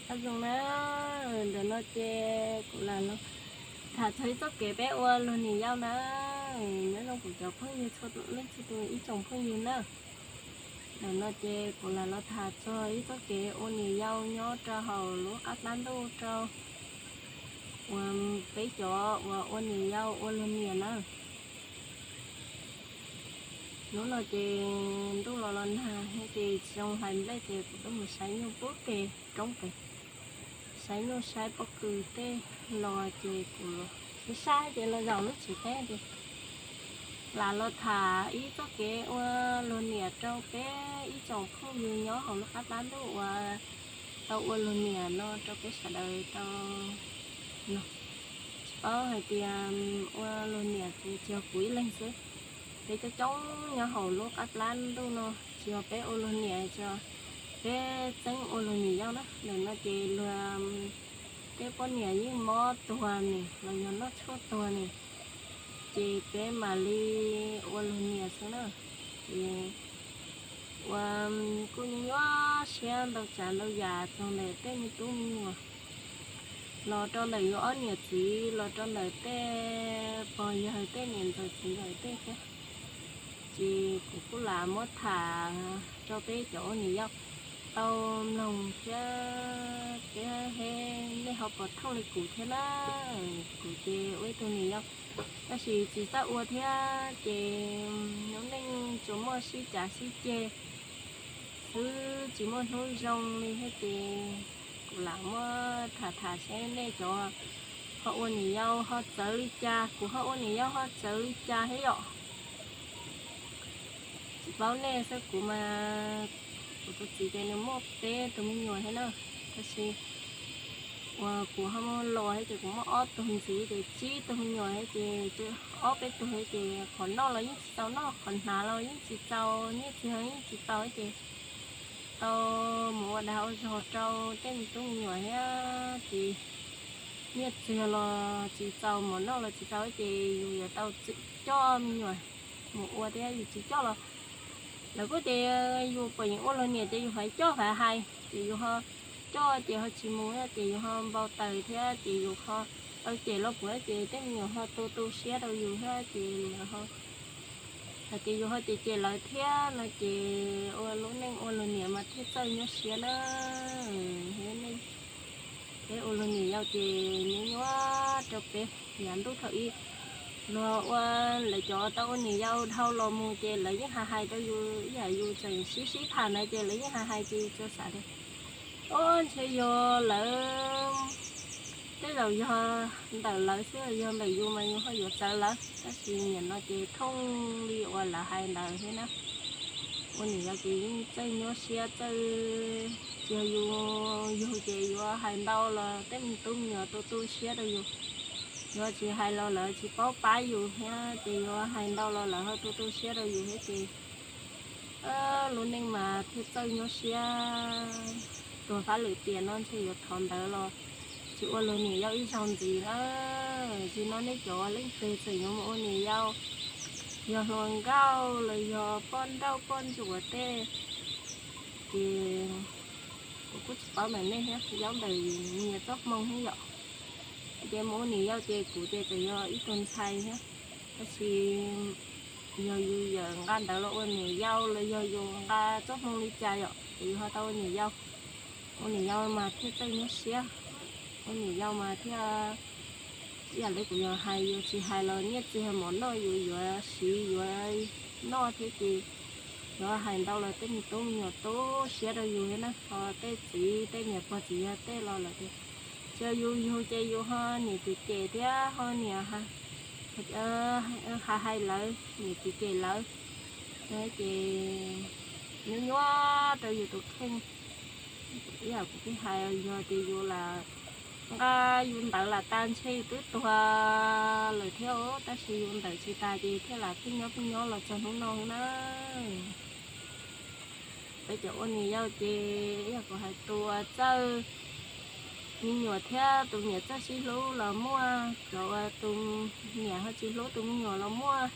Nyob zoo na, ntawm no ces kuv lam los tham txog ib txoj kev peb ua luag niam yau na. Nyob zoo kuv cov phooj ywg txhua leej txhua tus ib tsoom phooj ywg na. Ntawm no ces kuv lam los tham txog ib txoj kev ua niam yau nyob rau hauv lub qab plab ntuj rau uas peb cov uas ua niam yau ua luag niam na. Hnub no ces ntuj los los nag ces tsis zoo hlais nplej ces kuv tuaj mus saib nyuj pub pem roob pem, saib nyuj saib pob kws tej los ces kuv saib saib ces los zaum lub tsev teb ces lam los tham ib txoj kev ua luag niam rau peb ib tsoom phooj ywg nyob hauv lub qab plab ntuj uas tau ua luag niam no rau peb sawv daws tau no. Tsis paub hais tias ua luag niam ces tsis yog kuv ib leeg xwb, peb coob coob nyob hauv lub qab plab ntuj no tsis yog peb ua luag niam, tsis yog peb txeeb ua luag niam yau na. Ntawm no ces luag tej poj niam yeej mob tuag ni los yog noj tshuaj tuag ni, ces peb mam li ua luag niam xwb na. Ces ua kuj nyuaj nyuaj siab ntau tsav ntau yam txog ntawm tej me tub me nyuam, los rau ntawm yus ob niam txiv, los rau ntawm tej pog yawg tej niam ntxawm txiv ntxawm tej thiab. Ces kuv kuj lam muab tham rau peb cov ua niam yau tau mloog thiab peb he, nej ho puas thooj li kuv thiab na. Kuv ces ua ib tug niam yau tab sis tsis txawj ua thiab ces lub neej tsuas muaj sib cav sib ceg xwb tsis muaj hnub zoo li thiab ces kuv lam muab tham tham seb nej cov ho ua niam yau ho txawv li cas, kuv ho ua niam yau ho txawv li cas thiab yom. Tsis paub nej xwb, kuv mas kuv tus txiv ces nws muaj peb tus me nyuam thiab na, tab sis uas kuv ho muaj los thiab ces kuv muaj ob tug ntxiv ces tsib tug me nyuam thiab ces ob peb tug thiab ces qhov noj los yeej tsis txaus noj, qhov hnav los yeej tsis txaus, nyiaj txiag yeej tsis txaus ces tau mus ua dag ua zog rau tej me tub me nyuam thiab ces nyiaj txiag los tsis txaus, mov noj los tsis txaus ces yus yuav tau txwm coj me nyuam mus ua thiab, yus tsis coj los lawv kuj tias yus puas yeem ua luag niam ces yus hais coj hais hais ces yus ho coj ces ho tsis mus ces yus ho npau taws thiab ces yus ho tau cem los puav ces tej me nyuam ho tu tu siab rau yus thiab ces lawv ho hais tias yus ho cem cem lawv thiab no ces ua lub neej ua luag niam mas thiaj txawj nyuaj siab na. Peb ua luag niam yau ces nyuaj nyuaj rau peb. Yav ntuj thaum ub luag ua, lawv cov tau ua niam yau dhau los mus ces lawv yeej hais hais rau yus, ib yam yus tseem sib sib tham ntawd ces lawv yeej hais hais ces yus tsuas xav tias, o, ntshe yog lawv, tej zaum yog ntawm lawv xwb, yog ntawm yus mas yus ho yuav txawv lawv, tab sis nim no ces thooj li uas lawv hais ntawd thiab na. Ua niam yau ces yeej txawj nyuaj siab txawj, tsis yog yus yug ces yuav hais ntau los tej me tub me nyuam tu tu siab rau yus, yuav tsis hais los lawv tsis paub pab yus thiab ces yuav hais ntau los lawv ho tu tu siab rau yus thiab ces lub neej mas thiaj txawj nyuaj siab. Tuag fab lwm tiam no ntshe yuav thov ntawd los tsis ua luag niam yau ib zaug ntxiv na. Tsis no nej cov leej twg tseem yuav mus ua niam yau, yog hluas nkauj los yog poj nrauj poj ntsuam tej, ces kuv kuj tsis paub ntawm nej thiab, yaub ntawm nyias txoj hmoo thiab yom. Ces mus ua niam yau ces kuv ces tseem yog ib tug ntxhais thiab, tab sis yog yus yawm nqa ntawd los ua niam yau los yog yus nqa txoj hmoo li cas yom ces yus ho tau ua niam yau. Ua niam yau mas thiaj txawj nyuaj siab, ua niam yau mas thiaj, ib yam li kuv yog hais, yus tsis hais los nyiaj txiag mov noj yus yuav siv yuav noj thiab ces yuav hais ntau los tej me tub me nyuam tu siab rau yus thiab na. Ho tej txiv tej niam pog txiv yawg tej los lawm tias, tsis yog yus yug ces yus ho niam cem cem thiab ho niam hais hais lawv, niam cem cem lawv, ces nyuaj nyuaj rau yus tus kheej. Ib yam kuv pheej hais, yog tias yus lam nqa yus ntawd lam tas ntshe yus twb tuag lawm thiab, tab sis yus ntawd tsis tas ces thiaj lam pheej nyob pheej nyob los txog hnub no na. Peb cov ua niam yau ces ib yam kuv hais, tus uas txawj me nyuam thiab tus niam txawj sib hlub los muaj, cov uas tus niam ho tsis hlub tus me nyuam los muaj,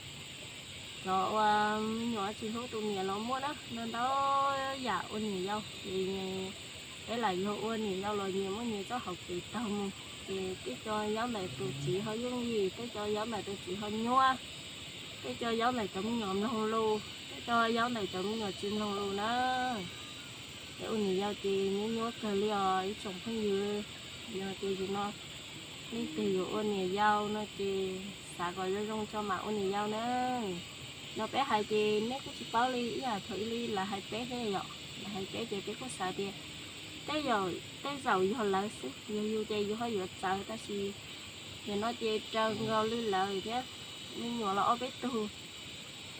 cov uas me nyuam tsis hlub tus niam los muaj na. Ntau ntau yam ua niam yau ces Peb lam yog ua niam yau los nyias muab nyias txoj hauv kev taug mus, ces tej co yaub ntawm tus txiv ho yooj yim, tej co yaub ntawm tus txiv ho nyuaj, tej co yaub ntawm cov me nyuam mloog lus, tej co yaub ntawm cov me nyuam tsis mloog lus na. Es ua niam yau ces nyuaj nyuaj kawg li os ib tsoom phooj ywg. Yog tias yus no leej twg yuav ua niam yau no ces xav kom zoo zoo tso mam ua niam yau na. No peb hais ces neb kuj tsis paub li, ib yam thaum ib li lawv hais peb thiab yom, lawv hais peb ces peb kuj xav tias tej zaum, tej zaum yog lawv xwb, yog yus ces yus ho yuav txawv, tab sis nim no ces raws nkaus li lawv thiab, me nyuam los ob peb tug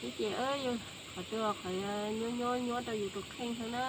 thiab ces qhov twg qhov nyuaj nyuaj nyuaj rau yus tus kheej xwb na.